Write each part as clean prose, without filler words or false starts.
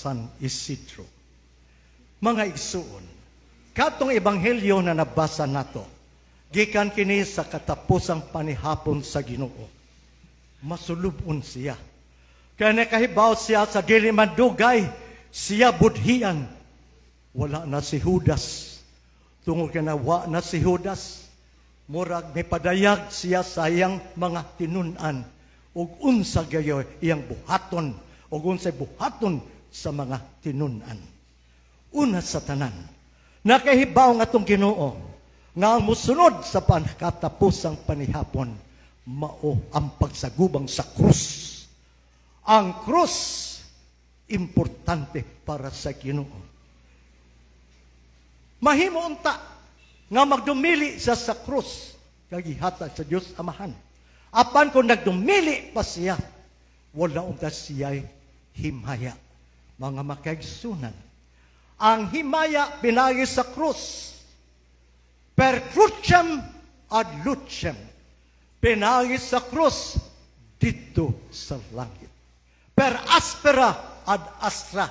San Isidro. Mga igsuon, katong ebanghelyo na nabasa nato, gikan kini sa katapusang panihapon sa Ginoo. Masulubon siya. Kaya nakahibaw siya sa dili man dugay, siya budhian. Wala na si Judas. Tungod kay wa na si Judas, murag may padayag siya sa iyang mga tinun-an ug unsa gayoy iyang buhaton ug unsay buhaton sa mga tinun-an. Una sa tanan, nakahibaw nga atong Ginoo nga ang musunod sa katapusang panihapon mao ang pagsagubang sa krus. Ang krus, importante para sa Ginoo. Mahimo unta nga magdumili siya sa krus kag gihatag sa Dios Amahan. Apan kung nagdumili pa siya, wala unta siya'y himaya. Mga makaigsunan, ang himaya pinagi sa krus. Per crucem ad lucem. Pinagi sa krus didto sa langit. Per aspera ad astra.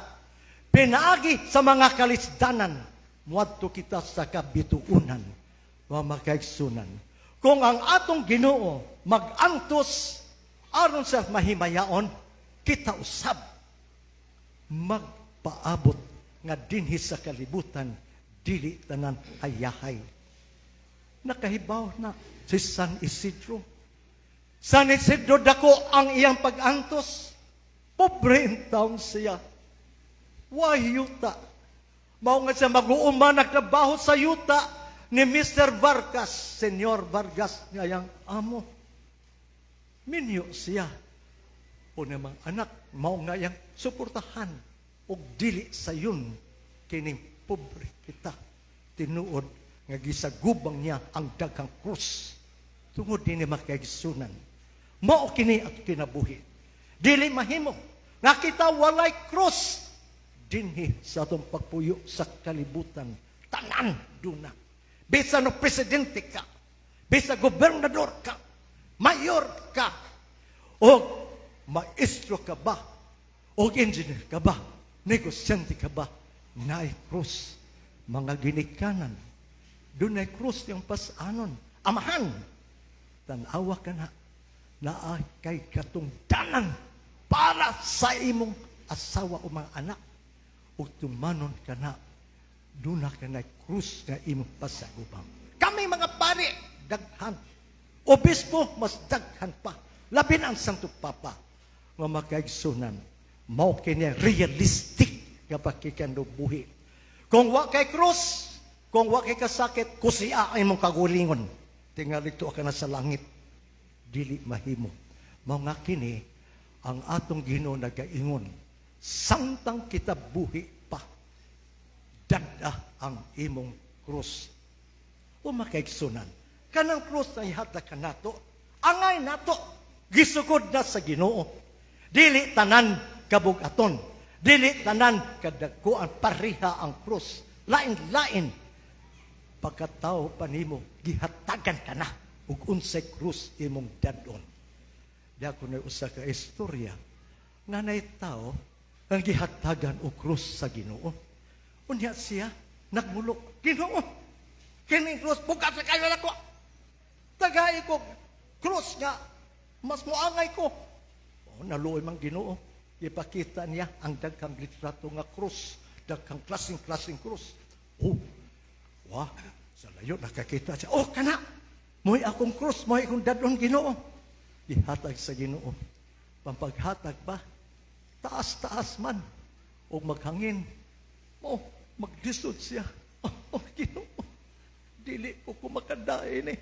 Pinagi sa mga kalisdanan, muadto kita sa kabituunan, mga makaigsunan. Kung ang atong Ginoo magantos aron sa mahimayaon, kita usab magpaabot nga dinhi sa kalibutan dili tanan hayahay. Nakahibaw na si San Isidro. San Isidro, dako ang iyang pag-antos. Pobre taon siya. Way yuta. Mao nga siya mag-uuma, nagtrabaho sa yuta ni Mr. Vargas, Senyor Vargas, nga iyang amo. Minyo siya. O namang anak, mao nga iyang suportahan og dili sayon kining pobre kita. Tinuod nga gisagubang niya ang daghang krus. Tungod dinhi, makaigsunan, mao kini at kinabuhi. Dili mahimo nga kita walay krus dinhi sa atong pagpuyo sa kalibutan. Tanan duna. Bisan no presidente ka, bisa gobernador ka, mayor ka, o maestro ka ba, o engineer ka ba, negosyante ka ba, naay krus. Mga ginikanan, dunay krus yung pasanon. Amahan, tanawa ka na, naa kay katungdanan para sa imong asawa o mga anak. O tumanon ka na, duna ka na krus nga imong pasagubang. Kami mga pari, daghan. Obispo, mas daghan pa. Labi na ang Santo Papa. Nga makaigsunan, mao kini realistic nga pakikanubuhi. Kung wa kay krus, kung wa kay kasakit, kusia ang imong kagulingon. Tingali tuwa ka na sa langit. Dili mahimo. Mao nga kini, ang atong Ginoo nagaingon, samtang kita buhi pa, dad-a ang imong krus. O makaigsunan, kanang krus na ihatag kanato, angay nato, gisukod na sa Ginoo. Dili tanan kabugaton, dili tanan kadakuan, pareha ang krus. Lain-lain. Pagkatao pa nimo, gihatagan ka na ug unsay krus imong dad-on. Di ako na usa ka istorya nga nay tao ang gihatagan og krus sa Ginoo. Unya siya nagmulok, "Ginoo, kining krus bugat sa kayo nako. Tagay ko krus nga mas moangay ko." Oh, naluoy man Ginoo. Ipakita niya ang daghang litrato nga krus, daghang klaseng-klaseng krus. Oh, wah, sa layo nakakita siya. "Oh, kana! Mo'y akong krus, mo'y akong dad-on, Ginoo." Ihatag sa Ginoo. Pampaghatag ba? Taas-taas man. O maghangin. Oh, maglisod siya. "Oh, Ginoo. Dili ko makadain eh."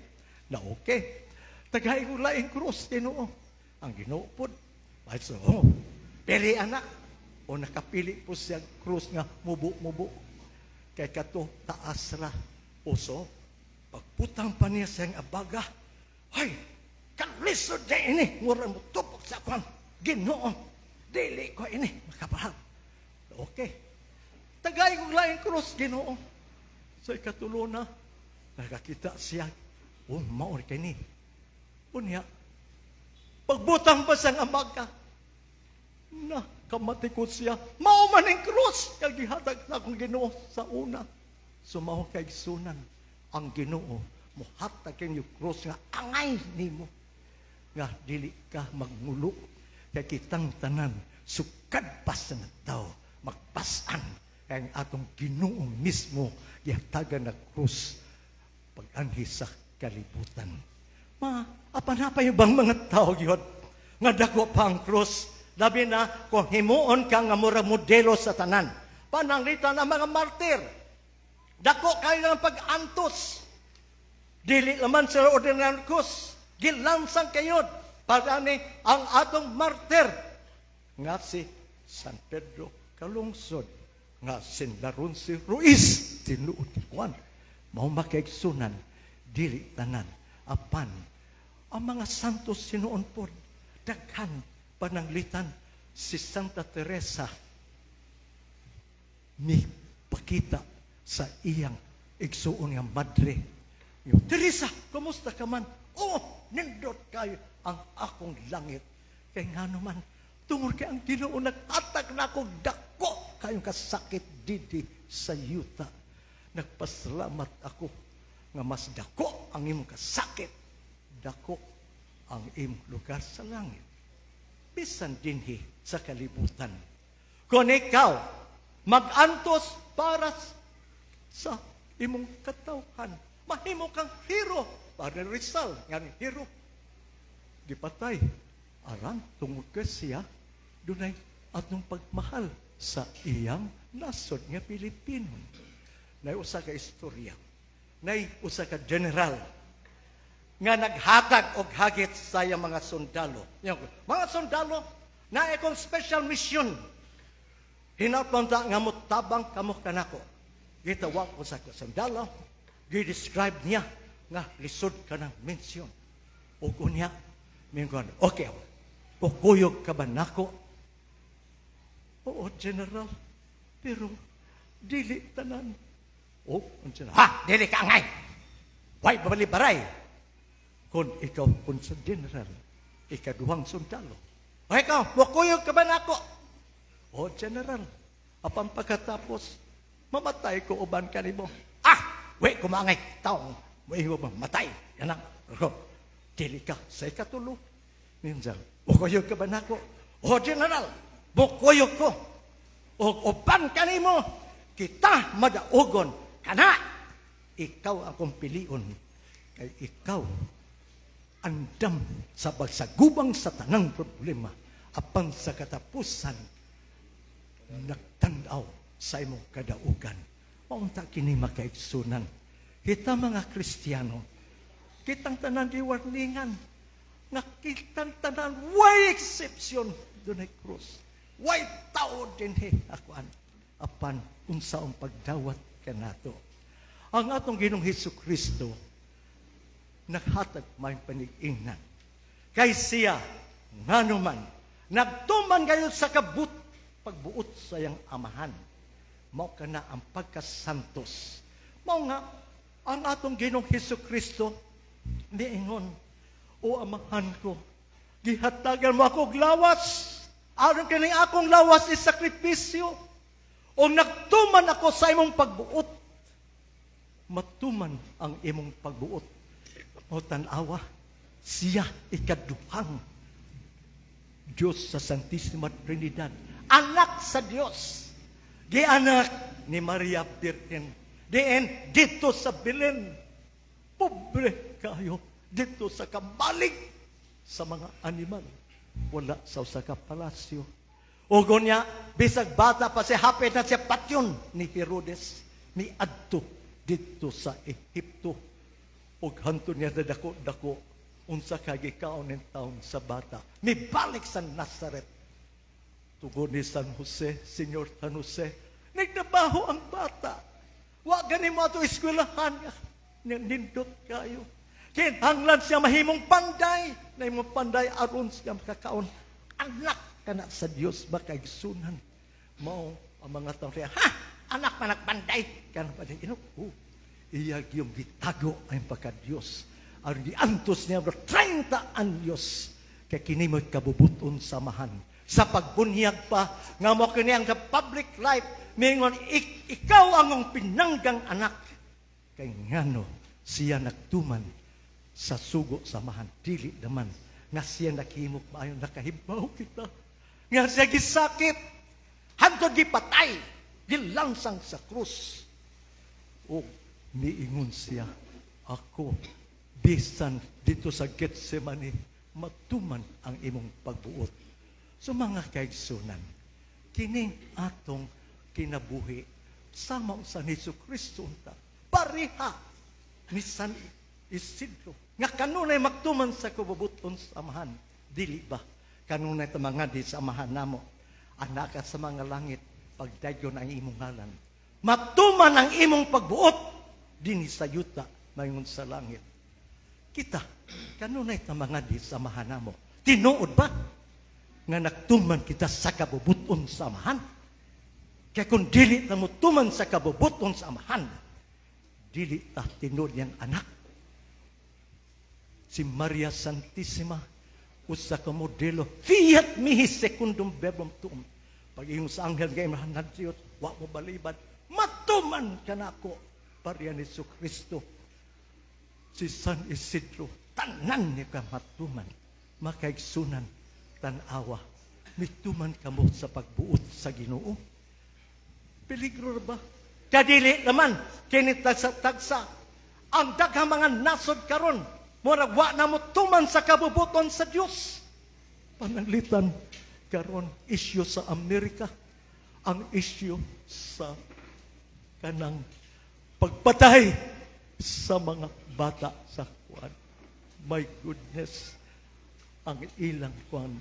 Na okay. "Tagay ko laing krus, Ginoo." Ang Ginoo pod. Ay, so, oh, pili, anak. O nakapili po siya krus nga mubo-mubo. Kay kato taas ra. Uso, pagputang pa niya siyang abaga, "Ay, kalisod na ini, mura mo tupok sa kwan. Ginoo, dili ko ini makapahag." Okay. "Tagay kong laing krus, Ginoo." Sa ikatulo na, nakakita siya, oh, mao kay ni. Unya, pagbutang pa siyang abaga, na, Kamatikod siya. Mao man ang krus kag gihatag sa akong Ginoo sa una. So mao kaigsunan, ang Ginoo muhatag kinyo krus nga angay nimo nga dili ka magmulo, kay kitang tanan sukad pa sa tao magpas-an, kay ang atong Ginoo mismo gihatagan na krus pag-anhi sa kalibutan. Ma, apan pa yung bang mga tao gyud nga dako pa ang krus, labi na kung himuon ka nga mura modelo sa tanan. Pananglitan ang mga martir. Dako kayo ng pag-antos. Dili naman sila ordinary krus. Gilansang kayo para ni ang atong martir nga si San Pedro Calungsod nga sinlaron si Ruiz, tinuod ni Juan. Mao makaigsunan, dili tanan, apan ang mga santos sinuon pod daghan. Pananglitan si Santa Teresa, ni pakita sa iyang igsuon nga madre. Yo, "Teresa, kumusta ka man?" "Oh, nindot kayo ang akong langit. Kay ngano man? Tungod kay ang Ginoo naghatag na akong dako kayong kasakit didi sa yuta. Nagpasalamat ako nga mas dako ang imong kasakit, dako ang imong lugar sa langit. Bisan dinhi sa kalibutan. Kung ikaw magantos para sa imong katawhan, mahimo kang hero para Rizal nga ni hero. Gipatay aran tungod kay siya dunay atong pagmahal sa iyang nasod nga Pilipino." Nay usa ka istorya. Nay usa ka general nga naghatag og hagit sa iyang mga sundalo. Yung, "Mga sundalo, naa akong special mission. Hinaot nga motabang kamo kanako." Gitawag ko sa sundalo, gi-describe niya nga lisod ka ng mission. Ug unya, mingon, "Okay, pukuyog ka ba nako?" "Oo, General, pero dili tanan." "Oh, unsa na? Ha, dili ka angay. Way babali baray. Kung ikaw kun sa general, ikaduhang sundalo. O ikaw, mukuyog ka ba nako?" "Oh, General, apan pagkatapos, mamatay ko uban kanimo." "Ah, we kumangay taong, mo ba matay. Yan ang, ako, dili ka sa ikatulo. Minsan, mukuyog ka ba nako?" "Oh, General, mukuyog ko. O uban kanimo, kita madaugon kana. Ikaw akong pilion, kay ikaw andam sa pagsagubang sa tanang problema, apan sa katapusan nagtanaw sa imong kadaugan." Maunta kini makaigsunan. Kita mga Kristiyano, kitang tanan di warningan, nga kitang tanan, way exception, dunay krus. Way tao dinhi akuan. Apan unsa ang pagdawat kanato. Ang atong Ginoong Hesus Kristo naghatag may panig-ingnan. Kay siya, ngano man, nagtuman gayon sa kabut, pagbuot sa iyang amahan. Mao kana ang pagkasantos. Mao nga, ang atong Ginoong Hesus Kristo, niingon, "O Amahan ko, gihatagan mo ako og lawas. Aron kining akong lawas is sakripisyo. O nagtuman ako sa imong pagbuot. Matuman ang imong pagbuot." O tan-awa, siya ikaduhang Diyos sa Santissima Trinidad. Anak sa Diyos. Gianak ni Maria Birhen. Diin dito sa Belen. Pobre kayo dito sa kamalig sa mga animal. Wala sa usa ka palasyo. Ug unya, bisag bata pa siya, hapit na siya patyon ni Herodes, ni adto dito sa Ehipto. Ug hantod niya na dako-dako, unsa ka gikaon ning taon sa bata. Mibalik sa Nazaret. Tugod ni San Jose, Senyor San Jose, nagtrabaho ang bata. Wa gani mo ato eskwelahan. Nindot kayo. Kinahanglan siya mahimong panday. Nahimong panday aron siya makakaon. Anak kana sa Dios makaigsunan. Mao ang mga tao siya, "Ha! Anak man panday." Kana pa din, oh, iya yung gitago ang pagka-Diyos. Aron giantos niya 30 anyos. Kay kini mo'y kabubuton samahan. Sa pagbunyag pa, nga mo kini ang sa public life, mingon, "Ikaw ang akong pinanggang anak." Kay ngano siya nagtuman sa sugo sa Amahan? Dili naman nga siya naghimok maayo, nakahibaw kita nga siya gisakit, hantod gipatay, gilansang sa krus. O miingon siya, "Ako, bisan dito sa Getsemane, matuman ang imong pagbuot." So mga kaigsunan, kining atong kinabuhi, sama sa ni Hesus Kristo unta, pareha ni San Isidro, nga kanunay magtuman sa kabubuton sa Amahan. Dili ba? Kanunay ta mga di sa Amahan namo, anak sa mga langit, pagdayon ang imong ngalan. Matuman ang imong pagbuot dinhi sa yuta mayon sa langit. Kita, kanunay ta mga di sa Amahan namo. Tinuod ba nga nagtuman kita sa kabubuton sa Amahan? Kaya kung dili ta motuman sa kabubuton sa Amahan, dili ta tinuod niyang anak. Si Maria Santissima, usa ka modelo, "Fiat mihi secundum verbum tuum." Pag-ingon sa anghel kay Mahan Diyos, "Wa mo balibad, matuman ka nako." Pareha ni Kristo. Si San Isidro, tanan niya ka matuman, makaigsunan, tanawa, mituman kamo sa pagbuot sa Ginoo. Peligro ra ba? Kadili naman, kini tagsa-tagsa. Ang daghang mga nasod karon, murag wa na mo tuman sa kabubuton sa Dios. Pananglitan karon isyu sa Amerika, ang isyu sa kanang pagpatay sa mga bata sa kuan. My goodness, ang ilang kuan.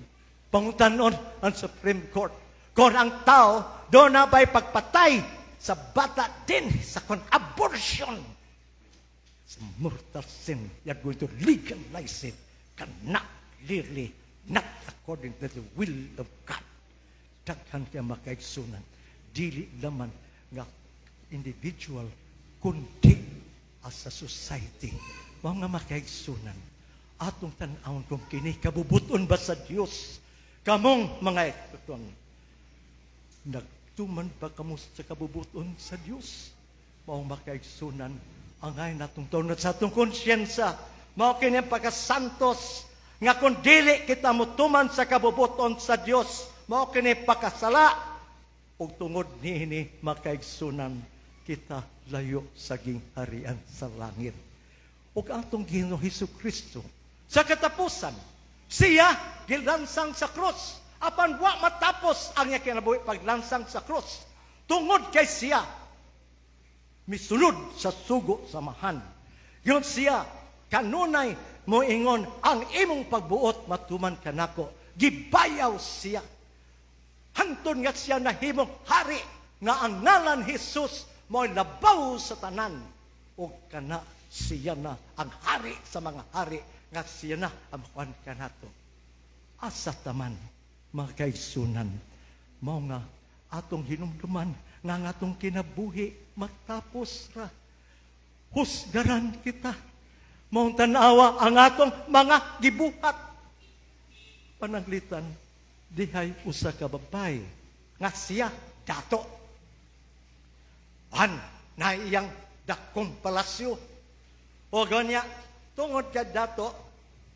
Pangutanon ang Supreme Court kung ang tao doon na ba'y pagpatay sa bata din sa kuan, abortion. Sa mortal sin, you are going to legalize it. Cannot clearly, not according to the will of God. Daghan kay makaigsunan. Dili naman nga individual, kundi as a society. Mga makaigsunan, atong tan-awon kung kini kabubuton ba sa Dios. Kamong mga ituton, nagtuman ba kamo sa kabubuton sa Dios? Maong makaigsunan, angay natong tunod sa atong konsyensya. Mao kini ang pagkasantos nga kung dili kita motuman sa kabubuton sa Dios, mao kini pakasala ug tungod niini, makaigsunan, kita layo sa gingharian sa langit. Ug atong Ginoo Hesus Kristo sa katapusan, siya gilansang sa krus. Apan wa matapos ang iya kinabuhi paglansang sa krus. Tungod kay siya misunod sa sugo sa Amahan. Yun siya, kanunay moingon, "Ang imong pagbuot matuman kanako." Gibayaw siya. Hantod nga siya nahimong hari nga ang ngalan Jesus mo'y labaw sa tanan. O kana siya na ang hari sa mga hari nga siya na ang makuan kanato. Asa taman, mga kaigsunan, mao nga atong hinumduman nga ang atong kinabuhi matapos ra. Husgaran kita. Maong tanawa ang atong mga gibuhat. Pananglitan, dihay usa ka babay nga siya dato. An na iyang dakong palasyo. O ganya, tungod kay dato,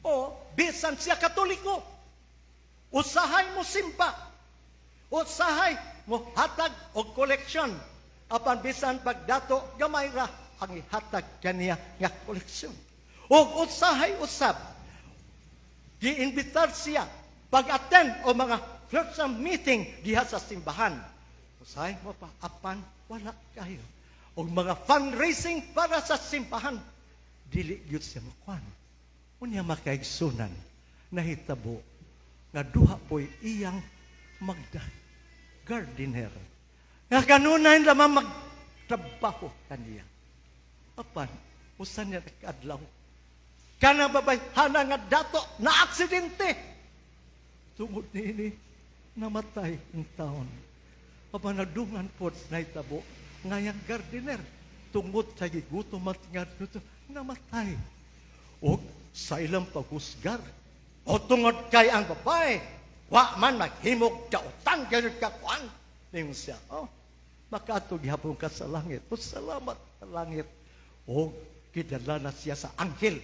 o bisan siya Katoliko, usahay mo simba, usahay mo hatag og koleksyon. Apan bisan pagdato, gamay ra ang ihatag kaniya nga koleksyon. O usahay usab, giimbitar siya pag-attend o mga church meeting diha sa simbahan. Usahay mo pa, apan wala kayo. O mga fundraising para sa simbahan, dili gyud siya makuan. Unya makaigsunan, nahitabo nga duha po'y iyang magda gardener. Nga kanunay lamang magtrabaho kaniya. Apan, usa niya adlaw, kanang babayhana nga dato na aksidente. Tungod niini, namatay ang taon. Apan nadungan pod nahitabo nga yang gardener tungod sa gigutom at nga namatay. O sa ilang paghusgar, o tungod kay ang babae, Wa man maghimog dautan gayud ka kuan. Ningon siya, "Oh, makaadto gihapon ka sa langit. Oh, salamat sa langit." O gidala na siya sa anghel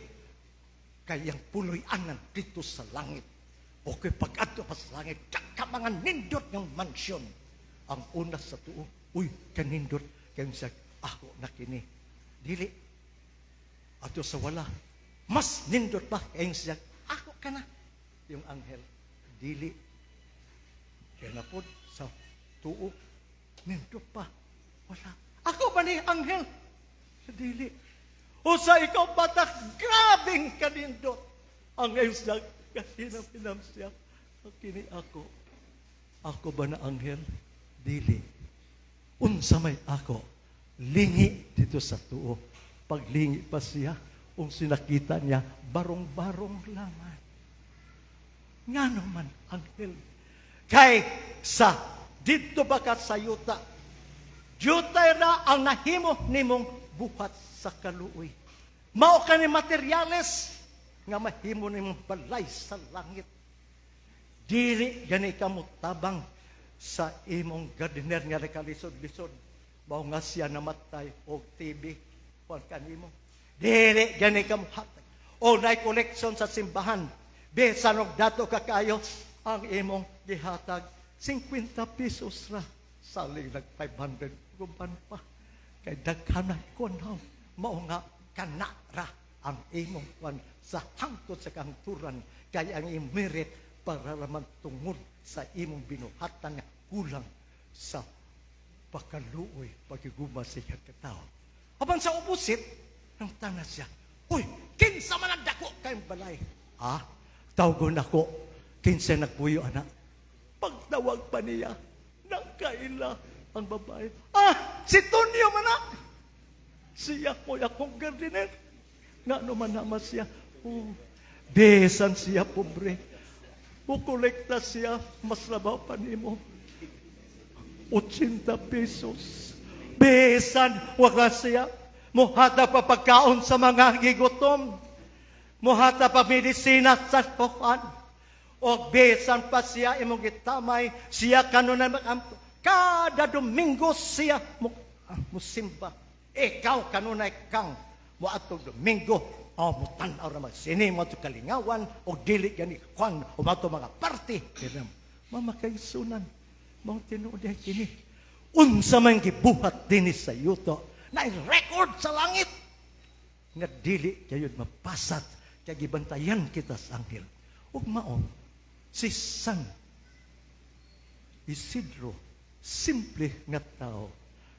kay iyang puloy-anan dito sa langit. Okay, pag-adto pa sa langit, ka mga nindot ng mansyon. Ang una sa tuo, uy, kanindot, kaya siya, "Ako na kini." Dili. Ato sa wala, mas nindot pa, kaya siya, "Ako ka na." Yung anghel, dili. Kaya na po, sa tuo, nindot pa. Wala. "Ako ba ni anghel?" Dili. O sa ikaw batak, grabing kanindot. Ang ngayon siya, kahinam-hinam siya. "Kini ako. Ako ba na anghel? Dili. Unsa may ako?" Lingi dito sa tuo. Paglingi pa siya, kung sinakita niya, barong-barong laman. Ngano man, anghel? Kay sa dito ba ka sa yuta, jutay ra ang nahimo nimong buhat sa kaluoy. Mao ka ni materyales nga mahimo nimong balay sa langit. Dili gani ka tabang sa imong gardener nga nakalisod-lisod. Mao nga siya namatay og TB kuan kanimo. Dili gani ka mohatag o nay collection sa simbahan. Bisan og dato ka kayo ang imong gihatag 50 pesos ra. Salig nag 500 guban pa. Kay daghan na kunaw. Mao nga kana ra ang imong kwan sa hangtod sa kahangturan, kay ang imong merit para raman tungod sa imong binuhatan nga kulang sa pagkaluoy, pagiguma sa iyang katao. Apan sa opposite, nang tana siya, "Uy, kinsa man ang dako kayong balay? Ah, tawgon ako, kinsa nagpuyo ana?" Pagtawag pa niya, nakaila ang babae. "Ah, si Tonyo man na! Siya ko akong gardener. Nga naman naman siya. Oh, besan siya pobre. Mukolekta siya, mas labaw pa nimo. 80 pesos. Besan, wala siya. Muhatag pa pagkaon sa mga gigutom. Muhatag pa medisina sa kuan. O besan pa siya imong gitamay, siya kanunay makampo. Kada Domingo siya mo, musimba. Ikaw kanunay kang mo atong Domingo, oh, mo tan-aw ra sini mo ato kalingawan o dili gani kwan o mato mga party. Kaya mamakaigsunan, mao tinuod diha kini. Unsa man gibuhat dinhi sa yuta, na record sa langit nga dili gayud mapasat kay gibantayan kita sa anghel. Ug mao si San Isidro, simple nga tao.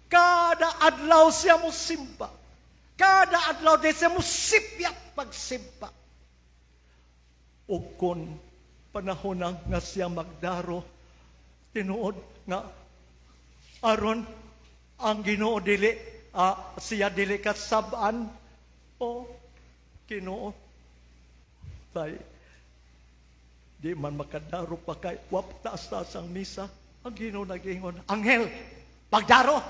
Kada adlaw siya mo simba. Kada adlaw di siya mo sipyat pagsimba. O kon panahon na nga siya magdaro, tinuod nga aron ang Ginoo dili siya dili kasab-an o Ginoo tay di man makadaro pa kay wap taas ang misa. Ang Ginoo nagingon, "Anghel, pagdaro,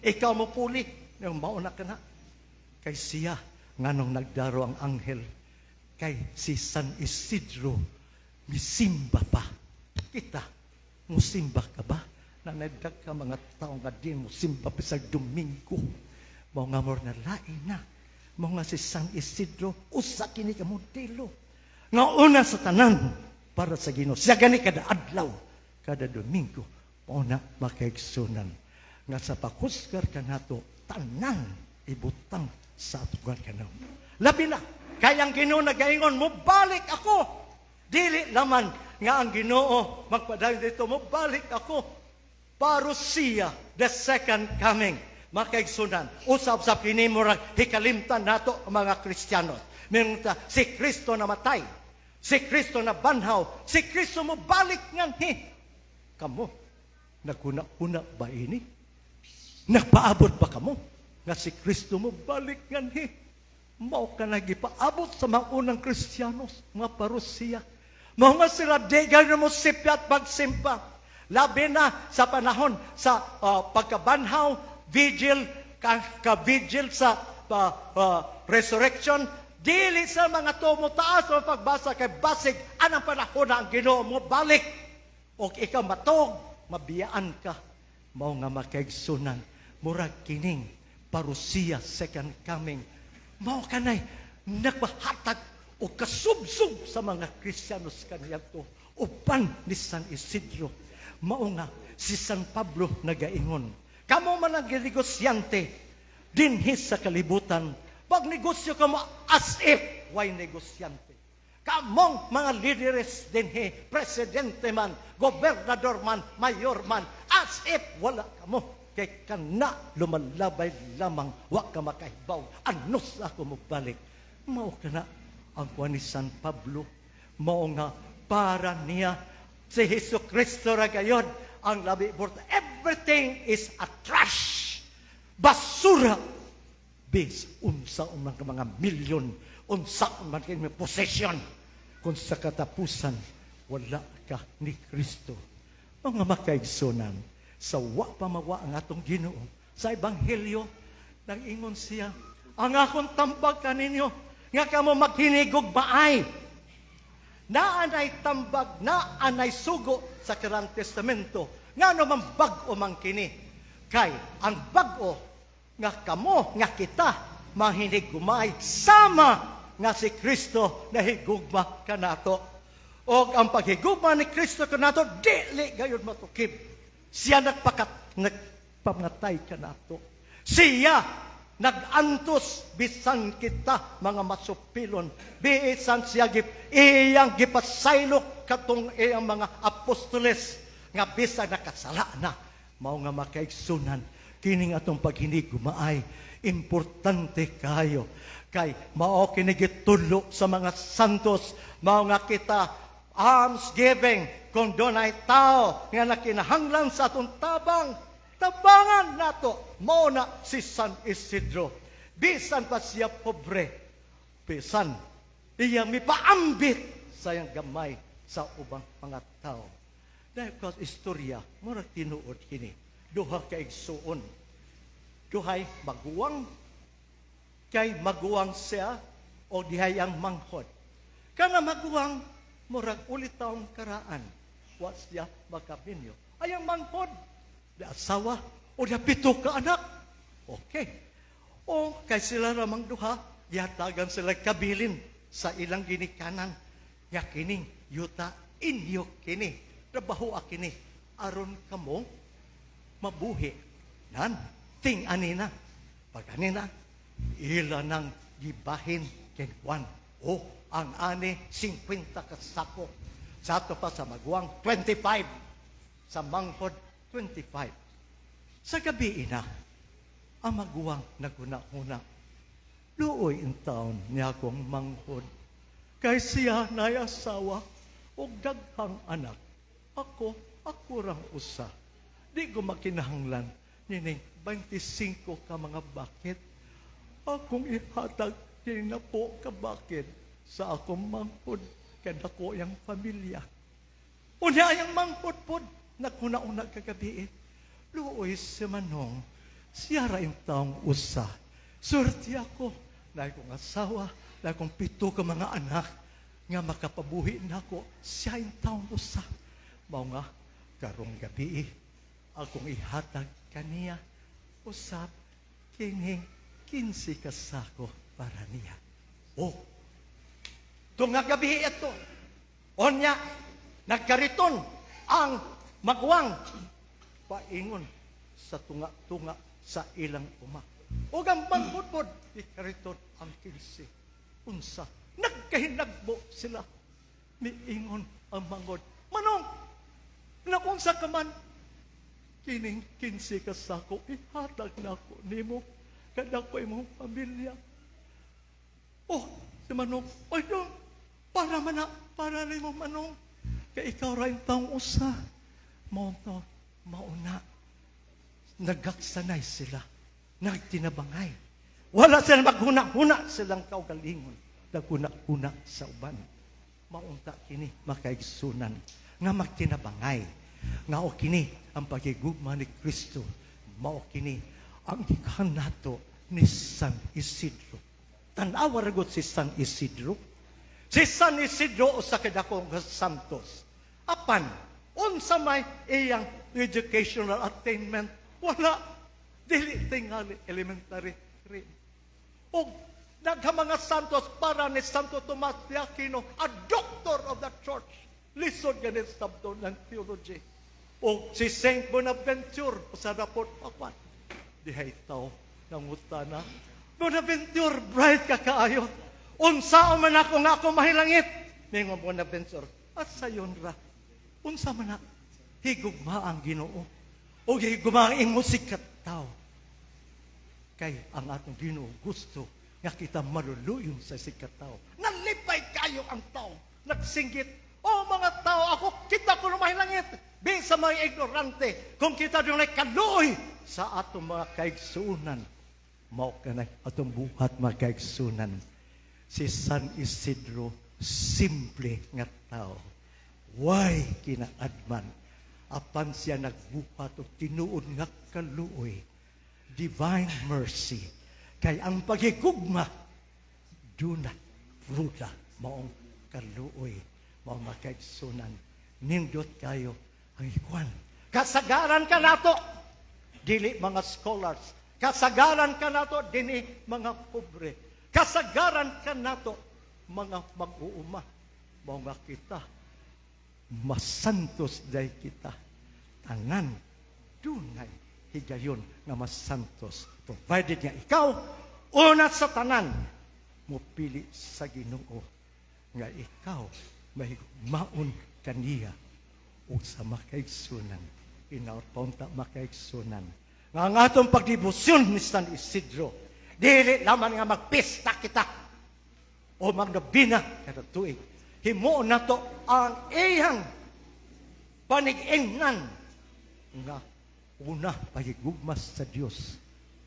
ikaw mo puli." Yung mauna ka na kay siya. Nganong nagdaro ang anghel? Kay si San Isidro misimba pa. Kita, musimba ka ba? Nanagdag ka mga tao nga di mo simba pa sa Domingo. Mao nga more na lain na. Mao nga si San Isidro, usa kini ka modelo. Nga una sa tanan para sa Ginoo. Siya gani kada adlaw, kada Domingo. Mao na, makaigsunan nga sa paghusgar kanato, tanan ibutang sa atugan kanaw. Labi na, kay ang Ginoo nagaingon, "Mo balik ako." Dili laman nga ang Ginoo magpadayon dito, "Mo balik ako." Parousia, the second coming. Makaigsunan, usab sa kini murag hikalimtan nato ang mga Kristiyano. Minta, si Kristo namatay, si Kristo na banhaw, si Kristo mo balik nganhi. Kamo, naghuna-huna ba ini? Nagpaabot ba kamo nga si Kristo mo balik nganhi? Mao ka nagipaabot sa mga unang Kristiyanos, mga parousia. Mao nga sila di gano'n mo sipyat pagsimba. Labi na sa panahon sa pagkabanhaw, vigil, ka, ka vigil sa resurrection, Dili sa mga to mo taas ang pagbasa kay basig anang panahon na ang Ginoo mo balik. O ikaw matog, mabiyaan ka. Mao nga, makaigsunan, murag kining parousia, second coming. Mao kanay nagpahatag o kasubsob sa mga Kristiyanos kaniadto uban ni San Isidro. Mao nga si San Pablo nagaingon, kamo man ang negosyante dinhi sa kalibutan, pagnegosyo kamo as if way negosyante. Kamong mga lideres dinhi, presidente man, gobernador man, mayor man, as if wala kamo. Kay kana lumalabay lamang, wa ka makahibaw, ano sa ako mobalik. Mao kana ang kuan ni San Pablo. Mao nga para niya si Hesus Kristo ra gayon ang labi importante. Everything is a trash. Basura. Bis unsa man ka mga milyon, unsa man kay possession kung sa katapusan wala ka ni Kristo. Mga makaigsunan, sa wa pa mawa ang atong Ginoo, sa Ebanghelyo, nag-ingon siya, "Ang akong tambag kaninyo, nga kamo maghinigugmaay." Naanay tambag, naanay sugo sa Karang Testamento. Nga man bag-o man kini? Kay ang bag-o nga kamo, nga kita, mahinigugmaay sama nga si Kristo nahigugma kanato. O ang paghigugma ni Kristo kanato, dili gayon matukib. Siya nagpamatay kanato. Siya nagantos bisan kita mga masupilon. Bisan siya iyang gipasaylo katong iyang mga apostoles nga bisan nakasala na. Mao nga, makaigsunan, kining atong paghinigugmaay importante kayo kay mao kini gitulo sa mga santos. Mao nga kita alms giving, kung dunay tao nga nakinahanglan sa atong tabang, tabangan nato. Mao na si San Isidro, bisan pa siya pobre, bisan iya mipaambit sa iyang gamay sa ubang mga tao. Dahil kas istorya, murag tinuod kini. Duha ka igsuon, duhay maguwang, kay maguwang siya o dihay ang manghod. Kana maguwang, murag ulitaw karaan, wa siya makaminyo. Ay ang manghod, di asawa o di pito ka anak. Okay. O kay sila ramang duha, gihatagan sila kabilin sa ilang ginikanan. Nga kining yuta inyo kini, trabaho kini aron kamo mabuhi. Nan, ting anina. Pag anina, ila nang gibahin kay Juan. O, ang ani, 50 kasako. Sa ato pa sa maguwang, 25. Sa manghod, 25. Sa gabi ina, ang maguwang naguna-una. "Luoy in taon niya akong manghod. Kay siya nay asawa og daghang anak. Ako, ako rang usa. Di ko makinahanglan nining 25 ka mga bakit. Akong ihatag kini na po ka bakit sa akong manghod kay dako yang pamilya." Unya yang manghod pod naghuna-una kagabi. "Luoy si Manong, siya ra yung taong usa. Swerte ako, dahil kong asawa, dahil kong pito ka mga anak, nga makapabuhi nako, siya yung taong usa. Mao nga, karong gabi, akong ihatag kaniya, usab, kining 15 ka sako para niya." Oh, tunga gabi ito. Onya, nagkariton ang magwang paingon sa tunga-tunga sa ilang uma. O ang manghod, ikariton ang 15. Unsa, nagkahinagbo sila. Miingon ang manghod, "Manong, nakunsa ka man, kining 15 ka sako, ihatag nako nimo, kada ko imong pamilya." Oh, si Manong, "Oy dong, para man na, para nimo, Manong. Kay ikaw ra yung taong usa." Mao to, mauna. Nagaksanay sila. Nagtinabangay. Wala sila maghuna-huna silang kaugalingon. Naghuna-huna sa uban. Maunta kini makaigsunan nga magtinabangay. Nga o kini ang pagigugma ni Kristo. Mao kini ang gikan nato ni San Isidro. Tanawa ra gud si San Isidro. Si San Isidro usa ka dakong santos. Apan, unsa may iyang educational attainment? Wala. Dili tingali elementary 3. Og daghang mga santos para ni Santo Tomas de Aquino, a doctor of the church. Lisod ganit sabto ng theology. O si Saint Bonaventure, usa na po papan. Dihay tao, nangutana. "Bonaventure, bright ka kaayo. Unsa man ako nga ako mahilangit?" Ningon Bonaventure, "At sayon ra." "Unsa man na?" "Higugma ang Ginoo. O higugma ang imong sikat tao." Kay ang atong Ginoo gusto nga kita maluluyon sa sikat tao. Nalipay kayo ang tao. Nagsinggit, "Oh mga tao, ako kita ko mahilangit." Bisa mga ignorante, kung kita dunay kaluoy sa atong mga kaigsuonan, mao kanay atong buhat, mga kaigsuonan. Si San Isidro, simple nga tao. Way kinaadman. Apan siya nagbuhat og tinuod nga kaluoy. Divine mercy. Kay ang pagigugma, duna, fruta, maong kaluoy, maong makaigsunan. Nindot kayo ang ikuan. Kasagaran ka nato, dili mga scholars. Kasagaran ka nato, dini mga pobre. Kasagaran ka nato, mga mag-uuma. Mao nga kita, masantos day kita. Tanan, dunay higayon nga masantos. Provided nga ikaw, una sa tanan, mupili sa Ginoo nga ikaw mahigugmaon kaniya ug sa makaigsunan. Inaot paunta, makaigsunan, nga ang atong pagdebosyon ni San Isidro, dili lamang nga magpista kita o magnobena kada tuig. Himuon nato ang iyang panig-ingnan nga una, pagigugma sa Dios,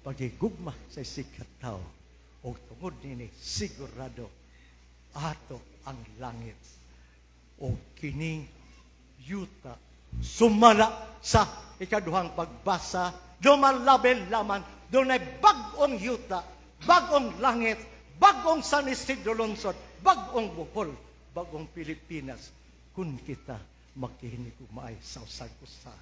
pagigugma sa isigkatawo. O tungod nini, sigurado ato ang langit o kining yuta, sumala sa ikaduhang pagbasa, dumalabel laman dunay bag-ong yuta, bag-ong langit, bag-ong San Isidro Lungsod, bag-ong Bohol, bag-ong Pilipinas, kung kita makihinigugmaay sa usag usa.